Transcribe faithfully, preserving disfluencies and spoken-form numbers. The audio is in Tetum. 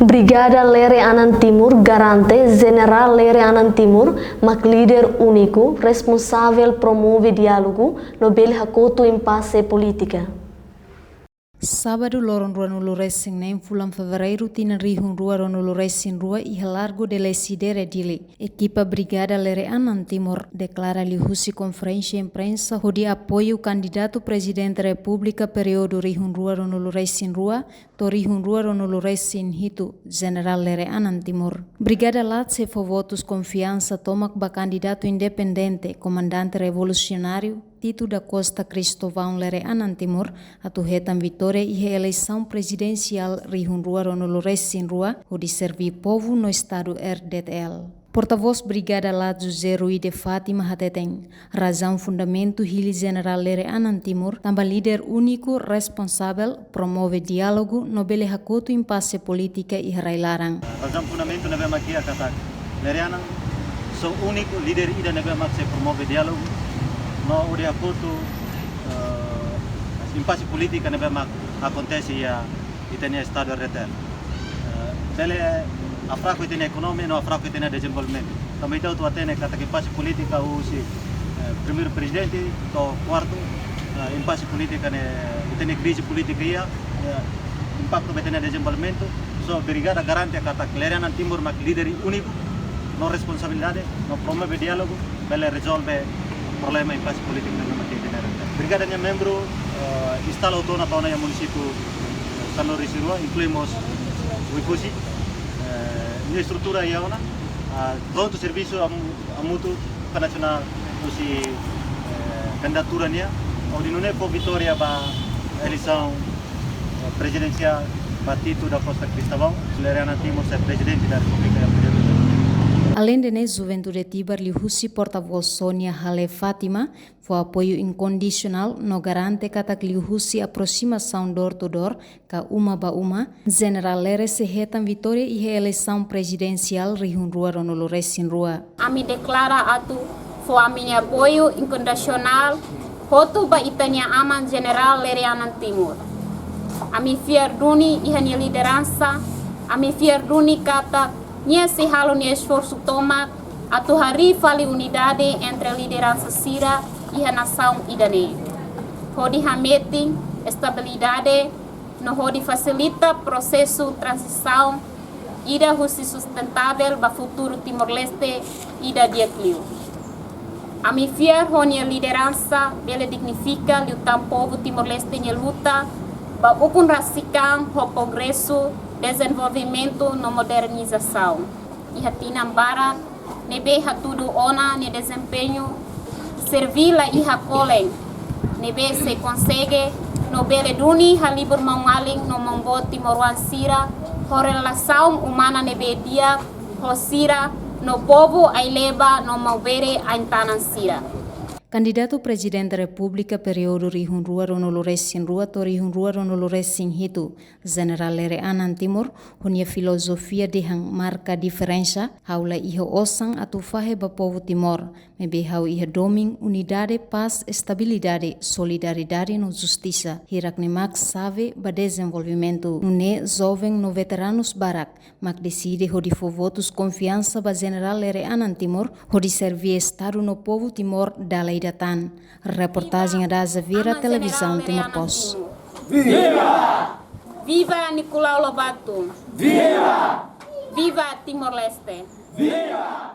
Brigada Lere Anan Timur garante Jenerál Lere Anan Timur mak líder úniku responsavel promove diálogu no bele hakotu impase polítika. Sábadu, loron ruanulu resin neen fulan Fevereiru, tinan rihun rua ruanulu resin rua, iha Largo de Lecidere, Dili, ekipa Brigada Lere Anan Timur deklara liuhusi konferénsia imprensa hodi apoiu kandidatu Prezidente Repúblika períodu rihun rua ruanulu resin rua to'o rihun rua ruanulu resin hitu, Jenerál Lere Anan Timur. Brigada Lat sei fó votus konfiansa tomak ba kandidatu independente, komandante revolusionáriu, Tito da Costa Cristóvão Lere Anan Timur, atu hetan vitória iha eleisaun prezidensiál rihun rua ruanulu resin rua, hodi serví povu no Estadu R D T L. Portavós Brigada Lat José Rui de Fátima hateten, razaun fundamentu hili Jenerál Lere Anan Timur, tanba líder úniku responsavel promove diálogu no bele hakotu impase polítika iha rai-laran. Razaun fundamentu ne'ebé mak iha katak Lere Anan só úniku líder ida ne'ebé mak sei promove diálogu no hodi hakotu, eh, impase polítika ne'ebé mak akontese iha ita-nia Estadu R D T L. Eh, bele afraku ita-nia ekonomia no afraku ita-nia dezenvolvimentu. Tanba ita hotu hatene katak impase polítika husi, eh, primeiru prezidente to'o kuartu, eh, impase polítika ne'e, ita-nia krize polítika iha, eh, impaktu ba ita-nia dezenvolvimentu. So, Brigada garante katak Lere Anan Timur mak líder úniku no responsabilidade no promove diálogu bele rezolve problema impase polítika ne'ebé mak iha ita-nia rai-laran. Brigada nia membru, eh, instala hotu ona to'o ona iha munisípiu São Lourenço rua, inklui mós Oekusi. Eh, nia estrutura iha ona, ah, prontu servisu hamu-, hamutuk internasionál husi, eh, kandidatura nian, hodi nune'e fó vitória ba eleisaun, eh, prezidensiál ba Tito da Costa Cristóvão, Lere Anan Timur sai Prezidente da Repúblika. Aleinde ne'e, Juventude Tibar liuhusi portavós Sónia Hale Fátima fó apoiu inkondisionál no garante katak liuhusi aprosimasaun door to door, ka uma ba uma, Jenerál Lere sei hetan vitória iha eleisaun prezidensiál rihun rua ruanulu resin rua. Ami deklara atu fó ami-nia apoiu inkondisionál hotu ba ita-nia aman Jenerál Lere Anan Timur. Ami fiar duni iha nia lideransa, ami fiar duni katak nia sei halo nia esforsu tomak atu harii fali unidade entre lideransa sira iha nasaun ida-ne'e, hodi hametin estabilidade no hodi fasilita prosesu tranzisaun ida husi sustentável ba futuru Timor-Leste ida di'ak liu. Ami fiar ho nia lideransa bele dignifika liután povu Timor-Leste nia luta ba ukun rasik an ho progresu, dezenvolvimentu no modernizasaun. Iha tinan barak ne'ebé hatudu ona nia dezempeñu serví la iha kolen, ne'ebé sei konsege no bele duni halibur maun-alin no maun-boot timoroan sira ho relasaun umana ne'ebé di'ak ho sira no povu Aileba no Maubere ain-tanan sira. Kandidatu Prezidente Repúblika períodu rihun rua ruanulu resin rua to'o rihun rua ruanulu resin hitu, Jenerál Lere Anan Timur, ho nia filozofia dehan marka diferensa, ha'u la iha osan atu fahe ba povu Timor, maibé ha'u iha domin unidade, pás, estabilidade, solidariedade no justisa, hirak ne'e mak xave ba dezenvolvimentu. Nune'e joven no veteranus barak mak deside hodi fó votus konfiansa ba Jenerál Lere Anan Timur, hodi serví Estadu no povu Timor dala ida tan. Reportajen Adaza Vieira, Televizaun Timor Post. Viva! Viva Nicolau Lobato! Viva! Viva Timor-Leste! Viva!